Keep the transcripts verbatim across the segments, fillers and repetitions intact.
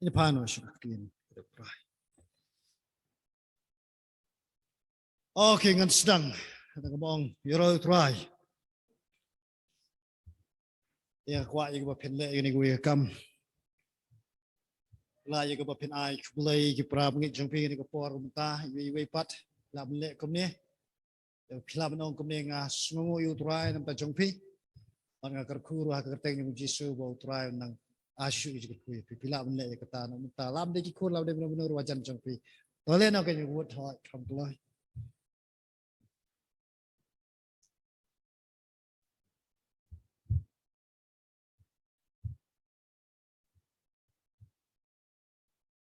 Ngin pan noh sha ka ktien. Okay, ngan sdang. Ngan ong, ïaroh ïa u Trai. Ïa kwah ïa kaba phin leh ïa kane kawei ka kam. Lah ïa kaba phin ai khublei ïa ki para bangeit jong phi ïa kane ka por mynta, iwei iwei pat. Lah ban leh kumne. Ïa phi lah ban ong kumne, nga sngewnguh ïa u Trai na ka bynta jong phi. Bad nga kyrkhu ruh ha ka kyrteng jong u Jisu ba u Trai un nang ai shuh ïa ka jingkyrkhu ïa phi. Phi lah ban leh ïa kata na mynta, lah ban dei ki khun, lah ban dei mano mano ruh hajan jong phi. To leh noh kane ka wut, hooid, kham kloi.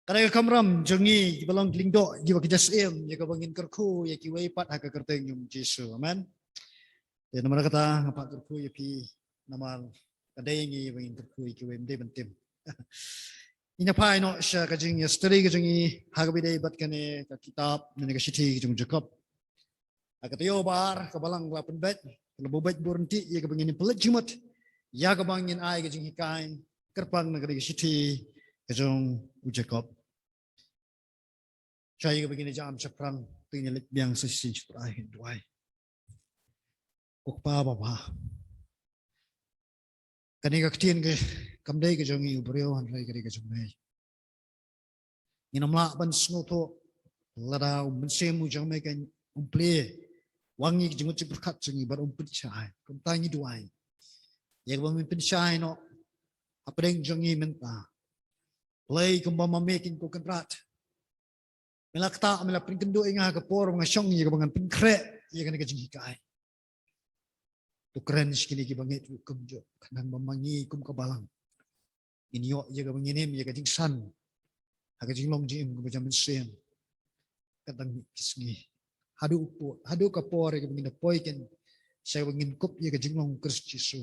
Ka dei ka kamram jong ngi kiba long ki lyngdoh, kiba ki ja syiem, ïa kaba ngin kyrkhu ïa kiwei pat ha ka kyrteng jong u Jisu. Amen. Te namar kata nga pat kyrkhu ïa phi, namar ka dei ngi ba ngin kyrkhu ïa kiwei, ym dei ban tim. Ngin ïa phai noh sha ka jingïa study ka jong ngi ha kaba ïadei bad kane ka kitab, ne ka shithi ka jong u Jakob. Ha ka taïew ba ar, ka balang ka la pynbeit, ka la pynbeit bun ryntih ïa kaba ngin pynleit jingmut, ïa kaba ngin ai ka jinghikai kyrpang na ka dei ka shithi ka jong u Jakob. Shwa ïa kaba ngin ïa jam shaphrang, to ngin ïa leit biang sa shisien sha U Trai, ngin duwai. Ko Kpa babha, kane ka ktien ka kam dei ka jong ngi u briew, hynrei ka dei ka jong me. Ngin ym lah ban sngewthuh lada u Mynsiem u jong me kan ym plie, wan ïa ki jingmut jingpyrkhat jong ngi bad ym pynshai. Kumta ngi duwai ïa kaba men pynshai noh hapdeng jong ngi mynta. Blei kumba ma me Kynrad, me la ktah, me la pynkynduh ïa nga ha ka por ba nga shong ïa kaba ngan pynkhreh ïa kane ka jinghikai. To kren sha kine kiba ngeit ruh kumjuh, khnang ba ma ngi kum ka balang ngin ïoh ïa kaba ngin im, ïa ka jingsan ha ka jinglong jingim kaba jam mynsiem. Katba mih ki sngi, haduh u por, haduh ka por ïa kaba ngin da poi keiñ sha kaba ngin kup ïa ka jinglong u Khrist Jisu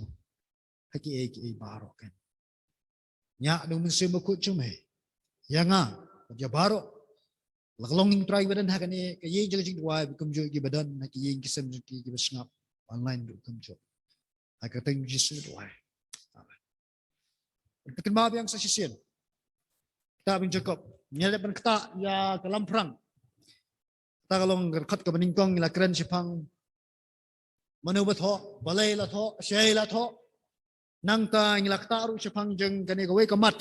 ha kiei kiei baroh keiñ. Ñiah da u Mynsiem Bakhuid jong me ïa nga bad ïa baroh la ka longïing Trai ba don ha kane ka ïing jong ka jingduwai, ba kumjuh kiba don ha ki ïing ki sem jong ki, kiba sngap online ruh kumjuh. Ha ka kyrteng Jisu duwai. Amen. Pynban biang sa shisien. Kitab jong u Jakob, ngi la dep ban ktah ïa ka lamphrang. Kata ka long ka dkhot kaba nyngkong, ngi la kren shaphang mano ba thoh, balei la thoh, shaei la thoh. Nangta ngi la ktah ruh shaphang jong kane kawei ka mat,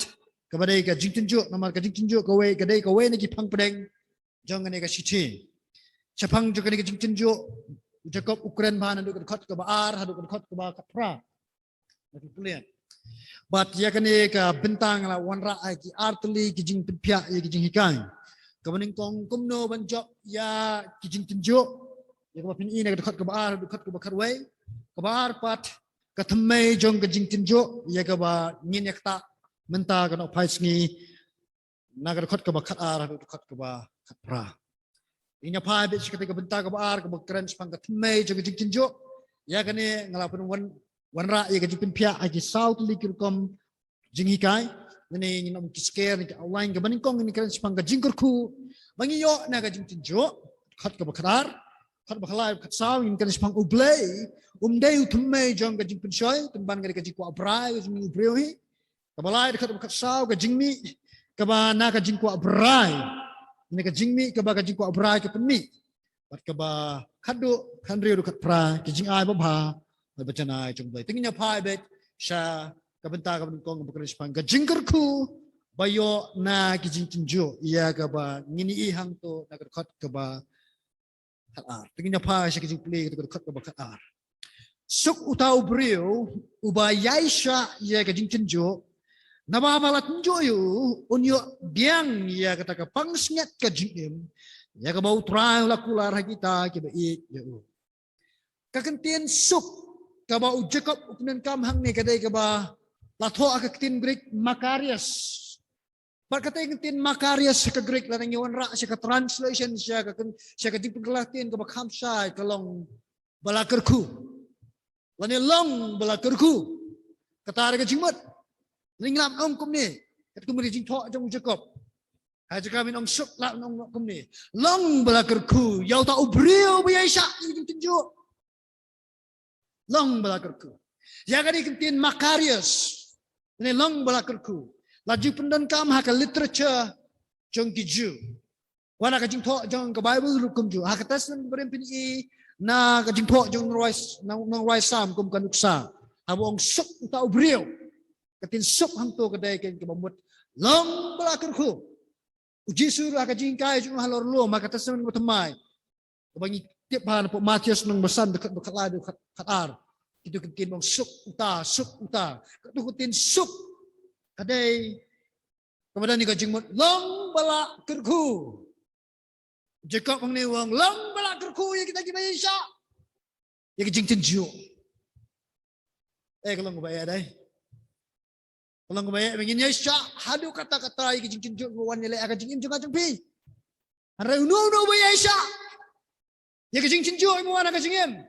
kaba dei ka jingtynjuh, namar ka jingtynjuh kawei ka dei kawei na ki phang pdeng jong kane ka shithi. Shaphang jong kane ka jingtynjuh, u Jakob u kren bha naduh ka dkhot kaba ar haduh ka dkhot kaba khatphra. Bad ïa kane ka bynta nga la wanrah ïa ki ar tylli ki jingpynphiah ïa ki jinghikai. Kaba nyngkong, kumno ban jop ïa ki jingtynjuh, ïa kaba phin i na ka dkhot kaba ar, dkhot kaba khatwei. Kaba ar pat, ka thymmei jong ka jingtynjuh, ïa kaba ngin ïa ktah mynta, ka nongphai sngi, na ka dkhot kaba khatar haduh dkhot kaba khatphra. Ngin ïa phai beit sha kata ka bynta kaba ar, kaba kren shaphang ka thymmei jong ka jingtynjuh. Ïa kane nga la pynwan, wanrah ïa ka jingpynphiah ha ki saw tylli ki rukom jinghikai. Ngin ïa, ngin ym ki skhem, ngin ki outline. Kaba nyngkong ngin kren shaphang ka jingkyrkhu ba ngi ïoh na ka jingtynjuh, dkhot kaba khatar. Dkhot ba khatlai, khatsaw, ngin kren shaphang U Blei um dei u thymmei jong ka jingpynshoi, pynban ka dei ka jingkwah brai ka jong u briew hi. Kaba lai, dkhot ba khatsaw, ka jingmih kaba na ka jingkwah brai. Kane ka jingmih kaba ka jingkwah brai ka pynmih. Bad kaba khatduh, khathynriew, dkhot khatphra, ka jingai babha bad ka janai jong U Blei. Te ngin ïa phai beit sha ka bynta kaba nyngkong, kaba kren shaphang ka jingkyrkhu ba ïoh na ki jingtynjuh, ïa kaba ngin ïohi hangto na ka dkhot kaba khatar. Te ngin ïa phai sha ka jingpule, ka dkhot kaba khatar. Suk uta u briew uba ïaishah ïa ka jingtynjuh, naba haba la tynjuh ïa u, un ïoh biang ïa kata ka pansngiat ka jingim, ïa kaba U Trai u la kular ha kita kiba ïeit ïa u. Ka kyntien suk kaba u Jakob u pyndonkam hangne ka dei kaba la thoh ha ka ktien Greek makarios. Bad kata ka ktien makarios sha ka Greek, lada ngi wanrah sha ka translation, sha ka kyn-, sha ka jingpynkylla ktien kaba kham shai, ka long ba la kyrkhu. Lane long ba la kyrkhu. Kata ka jingmut. Lane ngi lah ban ong kumne, katkum ka jingthoh jong u Jakob. Ha jaka ngin ong suk, lah ban ong kumne, long ba la kyrkhu ïa uta u briew ba ïaishah ïa ka jingtynjuh. Long ba la kyrkhu. Ïa kane ka ktien makarios, ne long ba la kyrkhu. La ju pyndonkam ha ka literature jong ki Jiw. Wat ha ka jingthoh jong ka Bible ruh kumjuh. Ha ka Testament Barim phin ïohi na ka jingthoh jong u nongrwai, nongrwai Salm kum ka nuksa. Haba u ong suk uta u briew. Ka ktien suk hangto ka dei kaba mut long ba la kyrkhu. U Jisu ruh ha ka jinghikai jong u halor lum ha ka Testament Bathymmai. Kaba ngi tip ha na Mathaios lynnong ba san dkhot, dkhot lai, dkhot ar. Kito ki ktien ba ong suk uta, suk uta. Kato ka ktien suk ka dei kaba don ïa ka jingmut long ba la kyrkhu. Jakob hangne u ong long ba la kyrkhu ïa kita kiba ïaishah ïa ka jingtynjuh. Eh, ka long kaba ïadei. Ka long kaba ïadei ba ngin ïaishah haduh katta katta ïa ka jingtynjuh ba wan ïaleh ha ka jingim jong nga jong phi. Hynrei uno uno ba ïaishah ïa ka jingtynjuh ba wan ha ka jingim,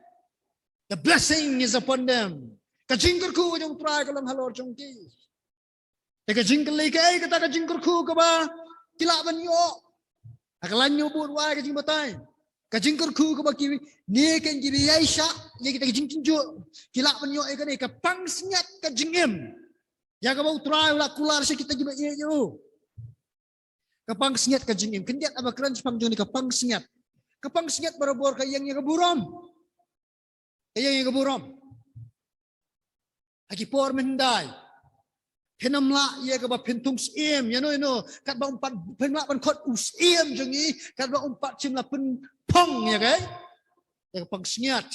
the blessing is upon them. Ka jingkyrkhu jong U Trai ka long halor jong ki. Te ka jingkylli kaei kata ka jingkyrkhu kaba ki lah ban ïoh? Ha ka lain ñiew bud wai ka jingbatai. Ka jingkyrkhu kaba kine ki ïaishah ïa kita ki jingtynjuh ki lah ban ïoh ïa kane ka pansngiat ka jingim. Ïa kaba U Trai u la kular sha kita kiba ïeit ïa u. Ka pansngiat ka jingim. Khyndiat haba kren shaphang jong kane ka pansngiat. Ka pansngiat barabor ka ïeng ïa ka burom. Ka ïeng ïa ka burom. Ha ki por mynhyndai phin ym lah ïa kaba phin thung syiem ïano ïano katba um pat, phin lah ban khot u syiem jong ngi katba um pat shym la pynphong ïa ka, ïa ka pansngiat.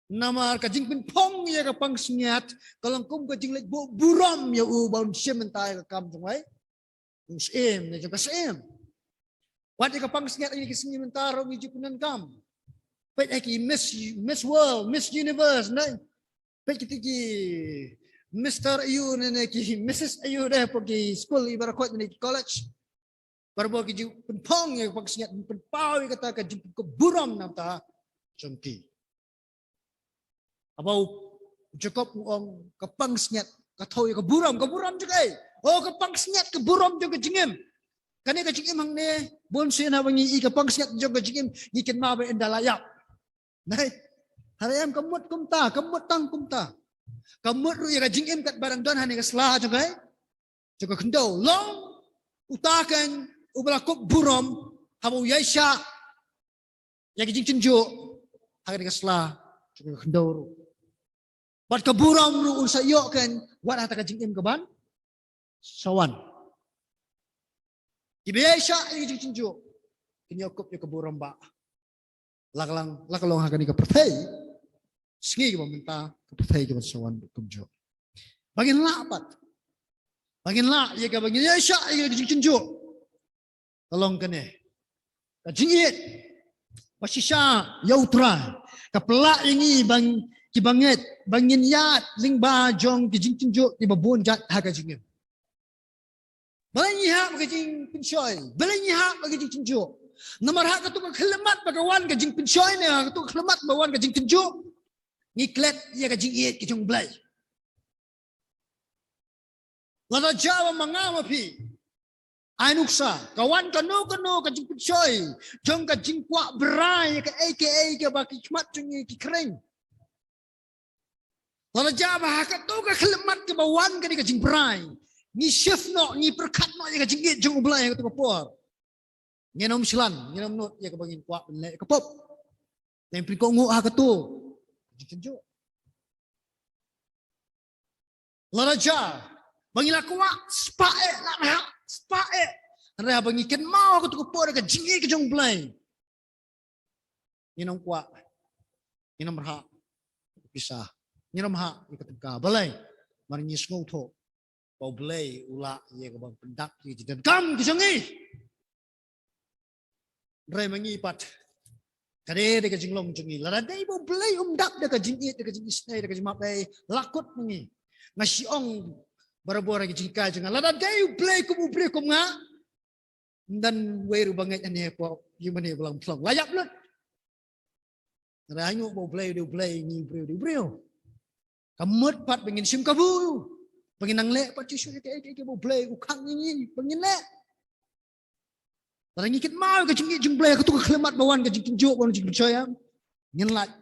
Namar ka jingpynphong ïa ka pansngiat ka long kum ka jingleit buh burom ïa u ba un shim bynta ïa ka kam jong u. Ïa u syiem, ïa jong ka syiem. Wat ïa ka pansngiat ïa ki sngi mynta ruh ngi ju pyndonkam. Peit ïa ki Miss, Miss World, Miss Universe, ne? Peit kiti ki Mister aiu ne, ne ki Missus aiu dei, hapoh ki skul iba rakot ne ki college. Barabor ki ju pynphong ïa ka pansngiat, pynpaw ïa kata ka jingpynkup burom na ka bynta jong ki. Haba u Jakob u ong ka pansngiat ka thew ïa ka burom, ka burom jong kaei? Oh, ka pansngiat ka burom jong ka jingim. Kane ka jingim hangne, bunsien haba ngi i ka pansngiat jong ka jingim, ngi kynmaw ba ynda la ïap. Nai, hynrei em ka mut kumta, ka mut tang kumta. Ka mut ruh ïa ka jingim katba dang don hangne ha ka sla jong ka, jong ka khyndew. Long uta keiñ uba la kup burom haba u ïaishah ïa ka jingtynjuh ha kane ka sla jong ka khyndew ruh. Bad ka burom ruh un sa ïoh keiñ wat hata ka jingim kaban sa wan. Kiba ïaishah ïa ka jingtynjuh kin ïoh kup ïa ka burom ba la ka long, la ka long ha kane ka pyrthei, sngi kaba mynta, ka pyrthei kaban sa wan kumjuh. Ba ngin lah pat, ba ngin lah ïa kaba ngin ïaishah ïa ka jingtynjuh. Ka long kane. Ka jingïeit ba shisha ïa U Trai ka pynlah ïa ngi ba ngi, kiba ngeit, ba ngin ïaid lyngba jong ki jingtynjuh kiba bun jait ha ka jingim. Balei ngi hap ka jingpynshoi? Balei ngi hap ka jingtynjuh? Namar ha kato ka khyllipmat ba ka wan ka jingpynshoi ne ha kato ka khyllipmat ba wan ka jingtynjuh, ngi klet ïa ka jingïeit ka jong U Blei. Lada jia ba ma nga ma phi, ai nuksa, ka wan kano kano ka jingpynshoi jong ka jingkwah bria ïa kaei kaei kaba ki khmat jong ngi ki khring. Lada jia ba ha kato ka khyllipmat kaba wan kane ka jingbria, ngi shift noh, ngi pyrkhat noh ïa ka jingïeit jong U Blei ha kato ka por, ngin ym shlan, ngin ym nud ïa kaba ngin kwah ban leh ka pop. Ngin pynkohnguh ha kato ka jingtynjuh. Lada jia ba ngi la kwah spah eh, la ha spah eh, hynrei haba ngi kynmaw ha kato ka por ïa ka jingïeit ka jong U Blei, ngin ym kwah, ngin ym rhah pisa, ngin ym rhah ïa ka tyngka. Balei? Namar ngi sngewthuh ba U Blei u lah ïa kaba pyndap ïa ka jingdonkam ka jong ngi. Hynrei ma ngi pat, ka dei da ka jinglong jong ngi. Lada dei ba U Blei um dap da ka jingïeit, da ka jingisynei, da ka jingmap, eh, la kut ma ngi. Nga shu ong barabor ha ka jinghikai jong nga, lada dei U Blei kum u briew kum nga, ym don uwei ruh ba ngeit hangne hapoh ïing mane ba long pynlong. La ïap lut. Hynrei ainguh ba U Blei u dei U Blei, ngi u briew u dei u briew. Ka mut pat ba ngin shim kabu, ba ngin nang leh pat shuh shuh ïa kaei kaei kaba U Blei u khang ïa ngi ba ngin leh. Lada ngi kynmaw ïa ka jingïeit jong U Blei ha kato ka khyllipmat ba wan ka jingtynjuh, ba wan ka jingpynshoi, ngin lait.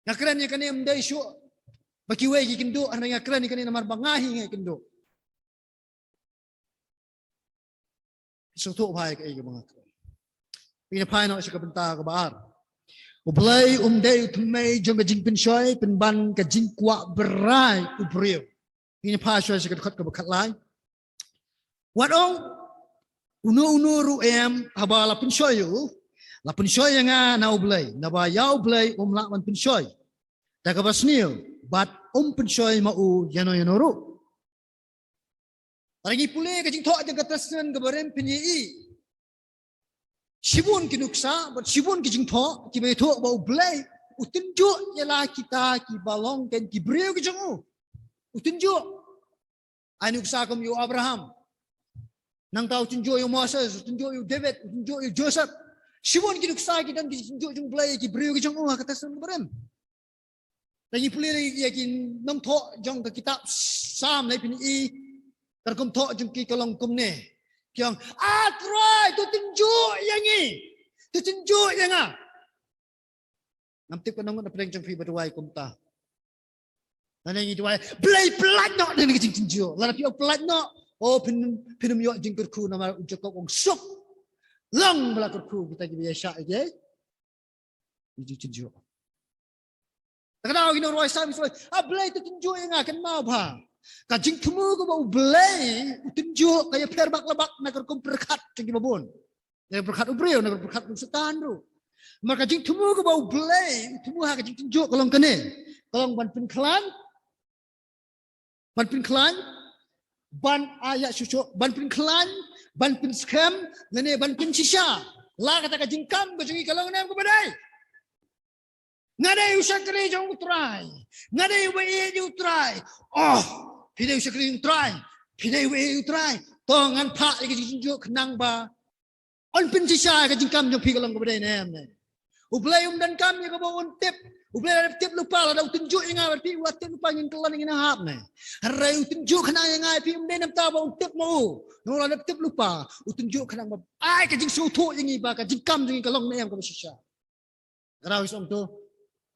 Nga kren ïa kane ym dei shuh ba kiwei ki kynduh, hynrei nga kren ïa kane namar ba nga hi nga kynduh. Sngewthuh bha ïa kaei kaba nga kren. Pynphai noh sha ka bynta kaba ar. U Blei um dei u thymmei jong ka jingpynshoi pynban ka jingkwah brai u briew. Pynphai shuwa sha ka dkhot kaba khatlai. Wat ong uno uno ruh em haba la pynshoi ïa u, la pynshoi ïa nga na u Blei, naba ïa u Blei um lah ban pynshoi da kaba sniew, bad um pynshoi ma u ïano ïano ruh. Lada ngi pule ka Jingthoh jong ka Testament kaba Rim phin ïohi shibun ki nuksa bad shibun ki jingthoh kiba ïathuh ba u Blei u tynjuh ïa la kita kiba long kein ki briew ki jong u. U tynjuh. Ai nuksa kum ïa u Abraham. Nangta u tynjuh ïa u Moses, u tynjuh ïa u David, u tynjuh ïa u Joseph. Shibun ki nuksa ki don ki jingtynjuh jong u Blei ïa ki briew ki jong u ha ka Testament kaba Rim. Lada ngi pule ïa ki nongthoh jong ka kitab Salm ne phin ïohi ka rukom thoh jong ki ka long kumne. Ki ong, "A Trai, to tynjuh ïa ngi. To tynjuh ïa nga." Ngam tip katno ngut na pdeng jong phi ba duwai kumta. Lane ngi duwai, "Blei, pyllait noh na ka jingtynjuh." Lada phi ong pyllait noh, oh, phin, phin ym ïoh jingkyrkhu namar u Jakob u ong, "Suk long ba la kyrkhu kita kiba ïaishah ïa ki." Ki jingtynjuh. Te ka daw ki nongrwai Salm ki ong, "A Blei, to tynjuh ïa nga." Kynmaw bha, ka jingthmu kaba u Blei u tynjuh ka ïapher bak la bak na ka rukom pyrkhat jong kiba bun. Na ka pyrkhat u briew, na ka pyrkhat u Soitan ruh. Namar ka jingthmu kaba u Blei u thmu ha ka jingtynjuh ka long kane. Ka long ban pynkhlaiñ, ban pynkhlaiñ, ban, ah, ïa, shuh shuh, ban pynkhlaiñ, ban pynskhem, lane ban pynshisha. La kata ka jingkam ka jong ngi ka long ne em kaba dei? Nga dei u shakri jong u Trai. Nga dei uba ïeit ïa u Trai. Oh, phi dei u shakri jong u Trai. Phi dei uba ïeit ïa u Trai. To ngan phah ïa ka jingtynjuh khnang ba un pynshisha ïa ka jingkam jong phi ka long kaba dei ne em ne. U Blei um donkam ïa kaba un tip. U Blei lada tip lypa, lada u tynjuh ïa nga bad phi, u la tip lypa, ngin kylla, ngin hap ne. Hynrei u tynjuh khnang ïa nga ïa phi, um dei namar ba un tip ma u. Namar lada tip lypa, u tynjuh khnang ba ai ka jingsngewthuh ïa ngi ba ka jingkam jong ngi ka long ne em kaba shisha. Ka daw ngi ong to,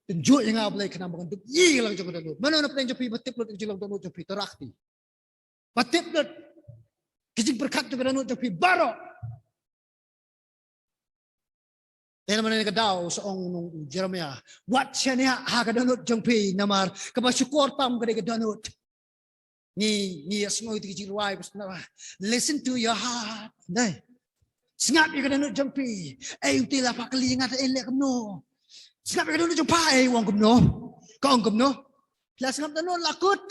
tynjuh ïa nga Blei khnang ba ngan dup ïa ka long jong ka dohnud. Mano na pdeng jong phi ba tip lut ïa ka jinglong dohnud jong phi, to rah kti. Ba tip lut ka jingpyrkhat jong ka dohnud jong phi baroh. Te namar kane ka daw sa ong u nong u Jeremiah, wat shaniah ha ka dohnud jong phi namar kaba shukor tam ka dei ka dohnud. Ngi, ngi ïa sngew ïa ki jingrwai ba sngap, "Listen to your heart." Dei. Sngap ïa ka dohnud jong phi. Ei, u te la phah kylli nga te ei leh kumno. Sngap ïa ka dohnud jong pha, ei, u ong kumno. Ka ong kumno. Phi la sngap dohnud la kut.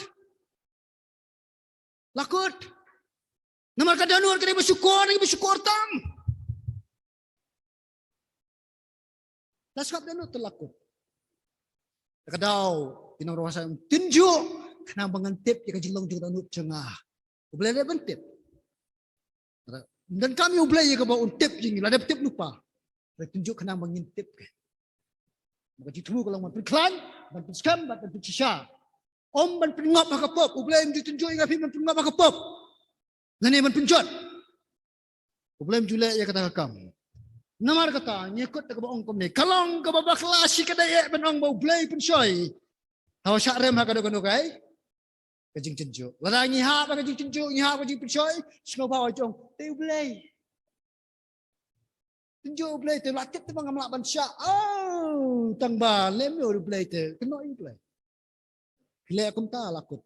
La kut. Namar ka dohnud ka dei ba shukor, ba shukor tam. La sngap dohnud te la kut. Ka daw, ki nongrwai Salm, tynjuh khnang ba ngan tip ïa ka jinglong jong ka dohnud jong nga. U Blei lada ban tip. Donkam ïa u Blei ïa kaba un tip ïa ngi, lada tip lypa. Hynrei tynjuh khnang ba ngin tip ka. Ka jingthmu ka long ban pynkhlaiñ, ban pynskhem, ban pynshisha. Ym ban pynngop ha ka pop. U Blei um ju tynjuh ïa nga phi ban pynngop ha ka pop. Lane ban pynjot. U Blei um ju leh ïa kata ka kam. Namar kata, ngi kut da kaba ong kumne. Ka long kaba bakla shi katta eh ban ong ba u Blei u pynshoi. Haba shah rem ha kano kano ka, ka jingtynjuh. Lada ngi hap ha ka jingtynjuh, ngi hap ha ka jingpynshoi, sngewbha ong, "Te u Blei." Tynjuh u Blei te, la tip te ba ngam lah ban shah. Oh, tang ba lem ïa u Blei te. Kynnoh ïa u Blei. Phi leh kumta la kut.